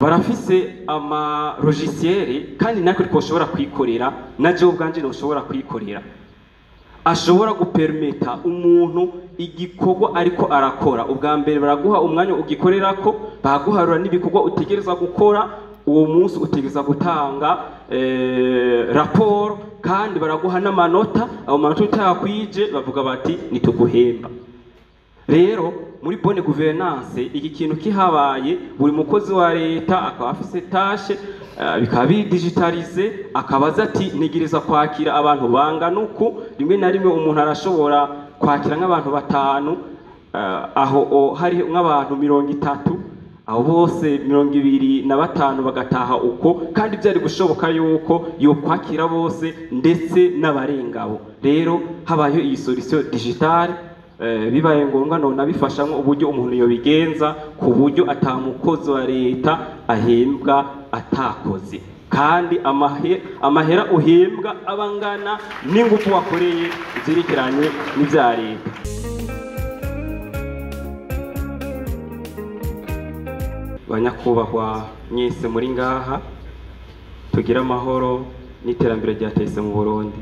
Barafise ama logiciel, kandi natwe twoshobora kwikorera, na jewe ubwanje noshobora kwikorera, ashobora gupermeta umuntu igikorwa ariko arakora. Ubwa mbere baraguha umwanya ugikorerako, baguharura n'ibikorwa utegereza gukora uwo munsi, utegereza gutanga raporo, kandi baraguha n'amanota. Ayo manota utayakwije bavuga bati nituguhemba. Rero muri bonne gouvernance, iki kintu kihabaye, buri mukozi wa leta akaba afise tâche, bikaba bidigitalisé, akabaza ati ntegereza kwakira abantu bangana uku. Rimwe na rimwe umuntu arashobora kwakira nk'abantu batanu, aho hari nk'abantu 30, abo bose 25 bagataha uko, kandi byari gushoboka yuko yokwakira bose ndetse n'abarengabo. Rero habayeho iyi solution digitale, bibaye ngombwa none abifashamwo uburyo umuntu yobigenza ku buryo atamukozi wa leta ahembwa atakoze, kandi amahera uhembwa aba angana n'ingufu wakoreye ivyerekeranye n'ivya leta. Banyakubahwa mwese muri ngaha, tugire amahoro n'iterambere rya tese mu Burundi.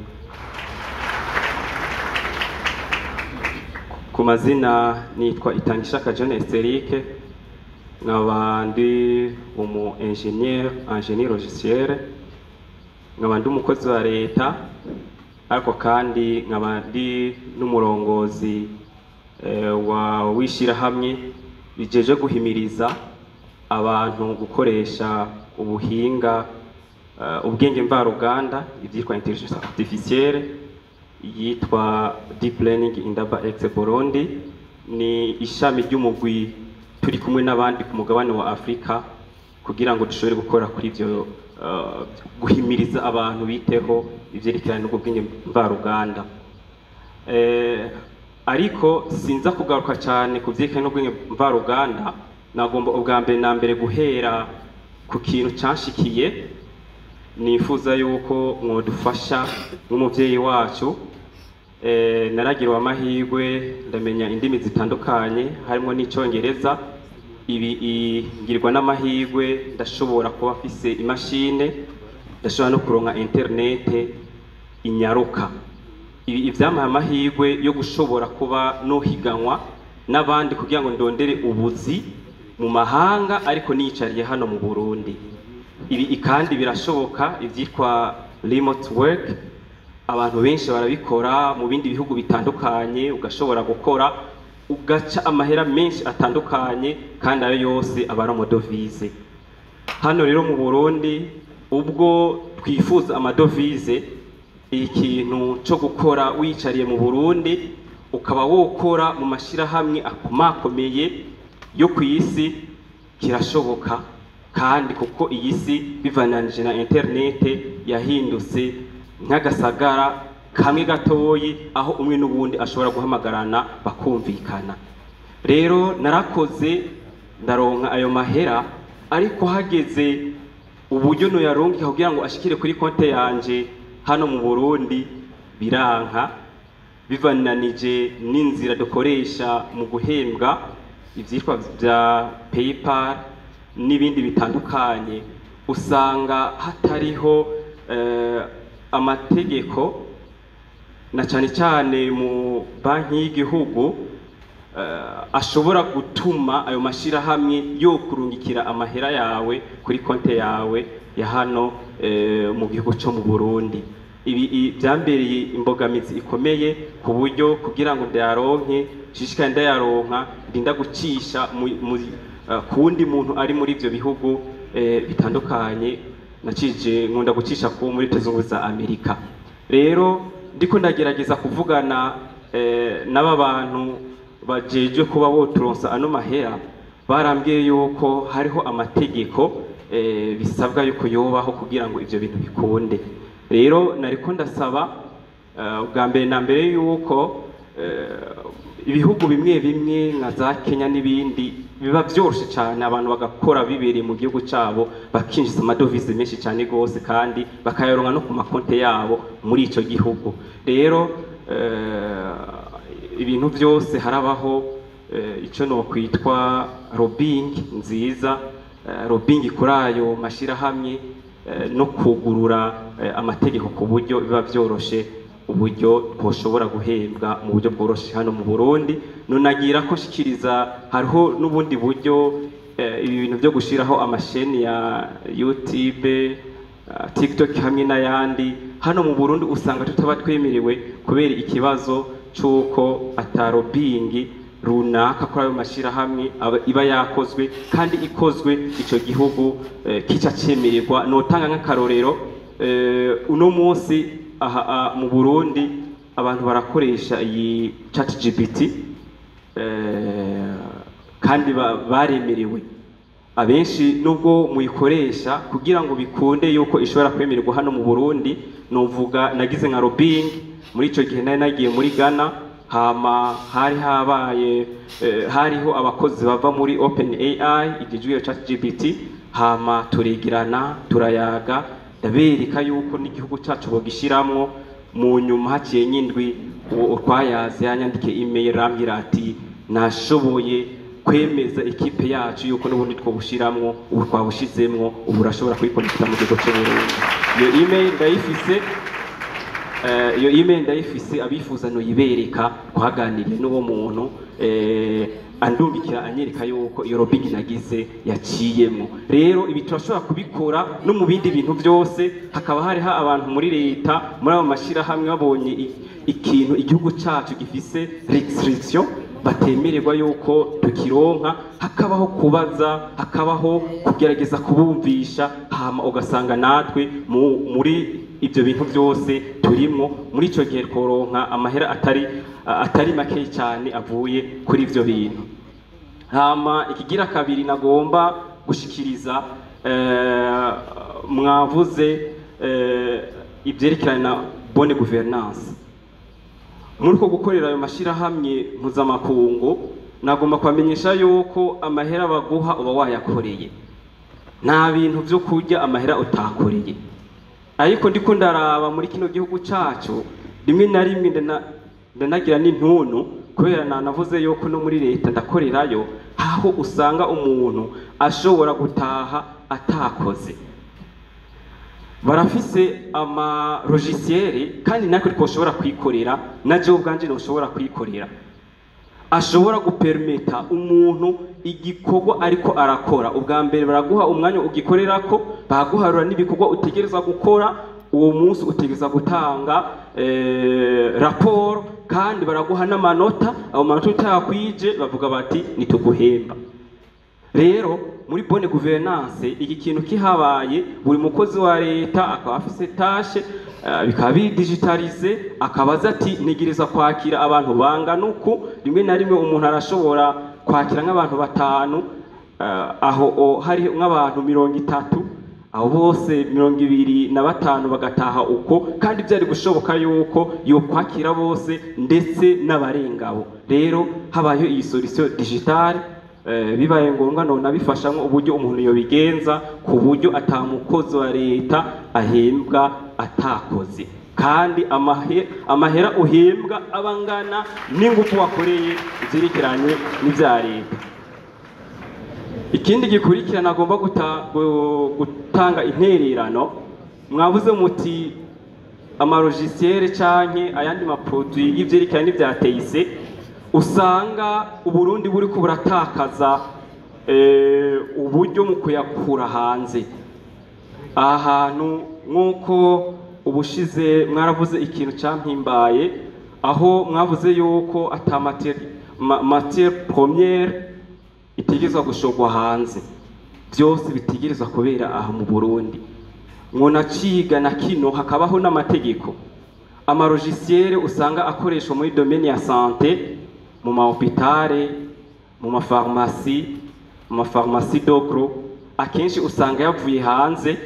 Ku mazina nitwa Itangishaka John Esterike, nkaba ndi umu ingénieur en génie logiciel, nkaba ndi umukozi wa leta, ariko kandi nkaba ndi n'umurongozi wa w'ishirahamwe rijeje guhimiriza abantu gukoresha ubuhinga, ubwenge mvaruganda, ivyitwa intelligence artificielle, yitwa Deep Learning Indaba X Burundi. Ni ishami ry'umugwi turi kumwe n'abandi ku mugabane wa Afrika kugira ngo dushobore gukora kuri ivyo, guhimiriza abantu biteho ivyerekeranye n'ubwo bwenge mvaruganda. Ariko sinza kugaruka cyane ku vyerekeranye n'ubwenge mvaruganda. Nagomba ubwa mbere na mbere guhera ku kintu canshikiye, nifuza yuko mwodufasha nk'umuvyeyi wacu. Naragiriwe amahirwe ndamenya indimi zitandukanye harimo n'icongereza. Ibi ngirwa n'amahirwe ndashobora kuba mfise imashine, ndashobora no kuronka interinete inyaruka. Ibi ivyampaye amahirwe yo gushobora kuba nohiganwa n'abandi kugira ngo ndondere ubuzi mu mahanga, ariko niyicariye hano mu Burundi. Ibi kandi birashoboka, ivyitwa remote work, abantu benshi barabikora mu bindi bihugu bitandukanye, ugashobora gukora ugaca amahera menshi atandukanye, kandi ayo yose aba ari amadovize. Hano rero mu Burundi, ubwo twifuza amadovize, ikintu cyo gukora wicariye mu Burundi ukaba wokora mu mashirahamwe akomakomeye yo ku isi kirashoboka, kandi kuko iyi si bivananije na interinete yahindutse nk'agasagara kamwe gatoyi, aho umwe n'ubundi ashobora guhamagarana bakumvikana. Rero narakoze ndaronka ayo mahera, ariko hageze uburyo noyaronka kugira ngo ashikire kuri konte yanje hano mu Burundi biranka, bivananije n'inzira dukoresha mu guhembwa, ivyitwa vya PayPal n'ibindi bitandukanye. Usanga hatariho amategeko, na cyane cyane mu banki y'igihugu, ashobora gutuma ayo mashirahamwe yo kurungikira amahera yawe kuri konte yawe ya hano mu gihugu cyo mu Burundi. Ibi byambereye imbogamizi ikomeye, ku buryo kugira ngo ndayaronke shishikaye ndayaronka ndinda gucisha ku wundi muntu ari muri ivyo bihugu bitandukanye. Nacije nkunda gucisha ku muri Leta Zunze za Amerika. Rero ndiko ndagerageza kuvugana n'aba bantu bajejwe kuba boturonsa ano mahera, barambwiye yuko hariho amategeko bisabwa yuko yobaho kugira ngo ivyo bintu bikunde. Rero nariko ndasaba ubwa mbere na mbere yuko ibihugu bimwe bimwe nka za Kenya n'ibindi biba vyoroshe cyane, abantu bagakora bibereye mu gihugu cabo, bakinjiza amadovize menshi cyane gose, kandi bakayaronka no ku makonte yabo muri ico gihugu. Rero ibintu byose harabaho ico no kwitwa lobbying nziza. lobbying kuri ayo mashirahamwe, no kugurura amategeko ku buryo biba vyoroshe, uburyo twoshobora guhembwa mu buryo bworoshe hano mu Burundi. Nunagira ko shikiriza hariho n'ubundi buryo, ibi bintu byo gushiraho amasheni ya YouTube, TikTok hamwe n'ayandi. Hano mu Burundi usanga tutaba twemerewe kubera ikibazo c'uko ata lobbying runaka kuri ayo mashirahamwe iba yakozwe, kandi ikozwe ico gihugu kica cemererwa. Notanga nk'akarorero, uno munsi aha mu Burundi abantu barakoresha iyi ChatGPT, kandi baremerewe abenshi. Nubwo muyikoresha, kugira ngo bikunde yuko ishobora kwemererwa hano mu Burundi, novuga nagize nka lobbying muri ico gihe nari nagiye muri Ghana. Hama hari habaye hariho abakozi bava muri OpenAI igijwi ChatGPT, hama turegerana, turayaga, ndabereka yuko n'igihugu cacu bogishiramwo. Mu nyuma haciye nyindwi, uwo twayaze yanyandike email, arambwira ati: "Nashoboye kwemeza ikipe yacu yuko n'ubundi twobushiramwo, ubu twabushizemwo, ubu urashobora kuyikonekita mu gihugu c'u Burundi." Iyo email ndayifise, iyo email ndayifise, abifuza noyibereka. Twaganiriye n'uwo muntu, andungikira anyereka yuko iyo lobbying nagize yaciyemo. Rero ibi turashobora kubikora no mu bindi bintu byose. Hakaba hariho abantu muri leta, muri ayo mashyirahamwe, babonye ikintu igihugu cacu gifise restriction, batemererwa yuko tukironka, hakabaho kubaza, hakabaho kugerageza kubumvisha, hama ugasanga natwe muri ibyo bintu byose turimwo. Muri ico gihe tworonka amahera atari make cyane avuye kuri ivyo bintu. Hama ikigira kabiri nagomba gushikiriza, mwavuze ibyerekeranye na bonne gouvernance muri uko gukorera ayo mashyirahamwe mpuzamakungu. Nagomba kubamenyesha yuko amahera baguha uba wayakoreye, nta bintu byo kurya amahera utakoreye. Ariko ndiko ndaraba muri kino gihugu cacu, rimwe na rimwe ndanagira n'intuntu, kubera nanavuze yuko no muri leta ndakorerayo, aho usanga umuntu ashobora gutaha atakoze. Barafise ama logiciel, kandi natwe twoshobora kwikorera, na jewe ubwanje noshobora kwikorera, ashobora gupermeta umuntu igikorwa ariko arakora. Ubwa mbere baraguha umwanya ugikorerako, baraguharura n'ibikorwa utegereza gukora uwo munsi, utegereza gutanga raporo, kandi baraguha n'amanota. Ayo manota utayakwije bavuga bati: "Nituguhemba." Rero muri bonne gouvernance iki kintu kihabaye, buri mukozi wa leta akaba afise tâche, bikaba bidigitalisé, akabaza ati: "Ntegereza kwakira abantu bangana uku." Rimwe na rimwe umuntu arashobora kwakira nk'abantu batanu, aho hari nk'abantu 30, abo bose 25 bagataha uko, kandi byari gushoboka yuko yokwakira bose ndetse n'abarengabo. Rero habayeho iyi solution digitale, bibaye ngombwa none abifashamwo uburyo umuntu yobigenza ku buryo atamukozi wa leta ahembwa atakoze, kandi amahera uhembwa aba angana n'ingufu wakoreye ivyerekeranye n'ivya leta. Ikindi gikurikirana agomba gutanga intererano, mwavuze muti ama logiciel canke ayandi ma produit y'ivyerekeranye n'ivya TIC, usanga Uburundi buriko buratakaza uburyo mu kuyakura hanze. Aha hantu, nk'uko ubushize mwaravuze ikintu campimbaye, aho mwavuze yuko ata matière première itegerezwa gushorwa hanze, byose bitegerezwa kubera aha mu Burundi. Mwonaciga na kino, hakabaho n'amategeko. Ama logiciel usanga akoreshwa muri domaine ya santé, mu ma hôpital, mu ma pharmacie, mu ma pharmacie de gros, akenshi usanga yavuye hanze.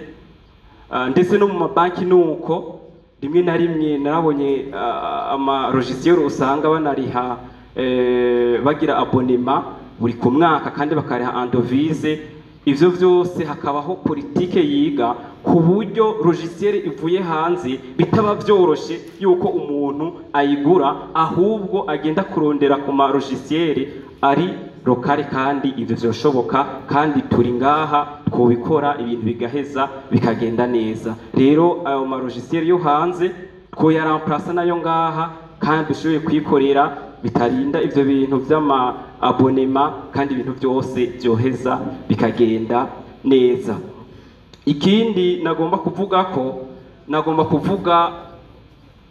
Ndetse no mu mabanki nuko. Rimwe na rimwe narabonye ama logiciel usanga banariha, bagira abonnement buri ku mwaka, kandi bakariha en devise. Ivyo vyose hakabaho politike yiga ku buryo logiciel ivuye hanze bitaba vyoroshe yuko umuntu ayigura, ahubwo agenda kurondera ku ma logiciel ari locale, kandi ivyo vyoshoboka, kandi turi ngaha twobikora, ibintu bigaheza bikagenda neza. Rero ayo ma logiciel yo hanze twoyaramplasa nayo ngaha, kandi dushoboye kwikorera bitarinda ivyo bintu vy'ama abonnement, kandi ibintu byose vyoheza bikagenda neza. Ikindi nagomba kuvuga ko nagomba kuvuga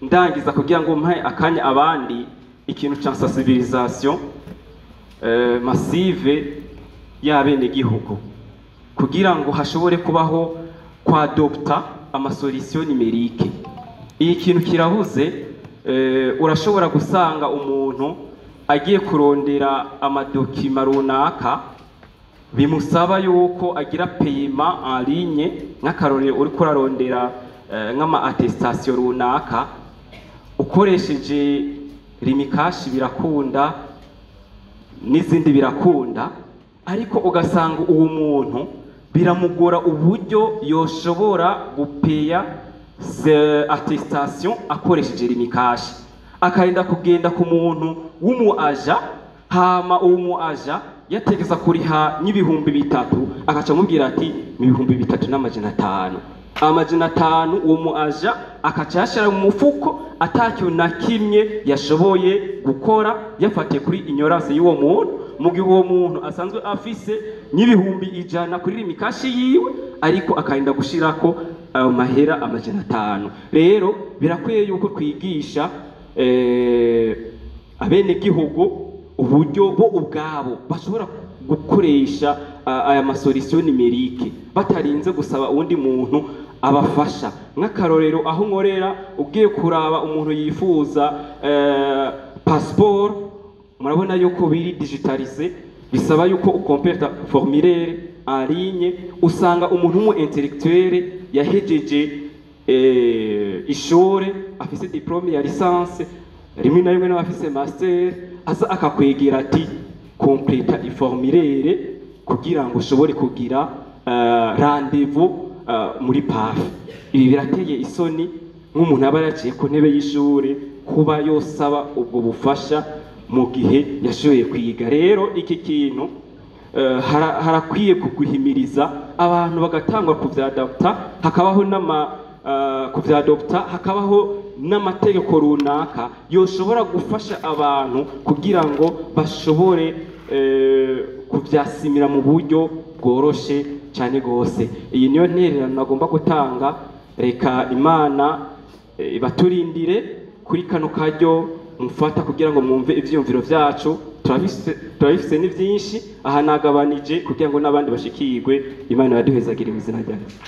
ndangiza kugira ngo mpe akanya abandi, ikintu ca sensibilisation massive y'abenegihugu kugira ngo hashobore kubaho kwadopta ama solution numérique. Iyi kintu kirabuze. Urashobora gusanga umuntu agiye kurondera ama document runaka bimusaba yuko agira paiement en ligne. Nk'akarorero, uriko urarondera nk'ama attestation runaka, ukoresheje Lumicash birakunda, n'izindi birakunda, ariko ugasanga uwo muntu biramugora uburyo yoshobora gupeya attestation akoresheje Lumicash, akarinda kugenda ku muntu w'umu agent, hama uwo mu agent yategeza kuriha n'3,000, agaca amubwira ati ni 3,500, 500. Uwo mu agent akaca yashira mu mufuko, atakintu na kimwe yashoboye gukora, yafatiye kuri ignorance y'uwo muntu, mu gihe uwo muntu asanzwe afise n'100,000 kuri Lumicash yiwe, ariko akarinda gushirako ayo mahera 500. Rero birakwiye yuko twigisha abenegihugu uburyo bo ubwabo bashobora gukoresha aya ma solution numérique batarinze gusaba uwundi muntu abafasha. Nk'akarorero, aho nkorera, ugiye kuraba umuntu yifuza passeport, murabona yuko biri digitalisé, bisaba yuko ukompleta formulaire en ligne. Usanga umuntu w'umu intellectuel yahejeje ishure, afise diplôme ya licence, rimwe na rimwe n'abafise master, aza akakwegera ati completa i formulaire kugira ngo ushobore kugira rendez-vous muri PAF. Ibi birateye isoni nk'umuntu aba yaciye ku ntebe y'ishure kuba yosaba ubwo bufasha mu gihe yashoboye kwiga. Rero iki kintu harakwiye kuguhimiriza abantu bagatangwa kuvyadapta, hakabaho n'ama kuvyadopta, hakabaho n'amategeko runaka yoshobora gufasha abantu kugira ngo bashobore kuvyasimira mu buryo bworoshe cyane gose. Iyi niyo ntererano nagomba gutanga. Reka Imana ibaturindire kuri kano karyo mufata kugira ngo mwumve ivyiyumviro vyacu. Turabifise ni vyinshi, aha nagabanije kugira ngo n'abandi bashikirwe. Imana yaduhezagire mu izina rya Yesu.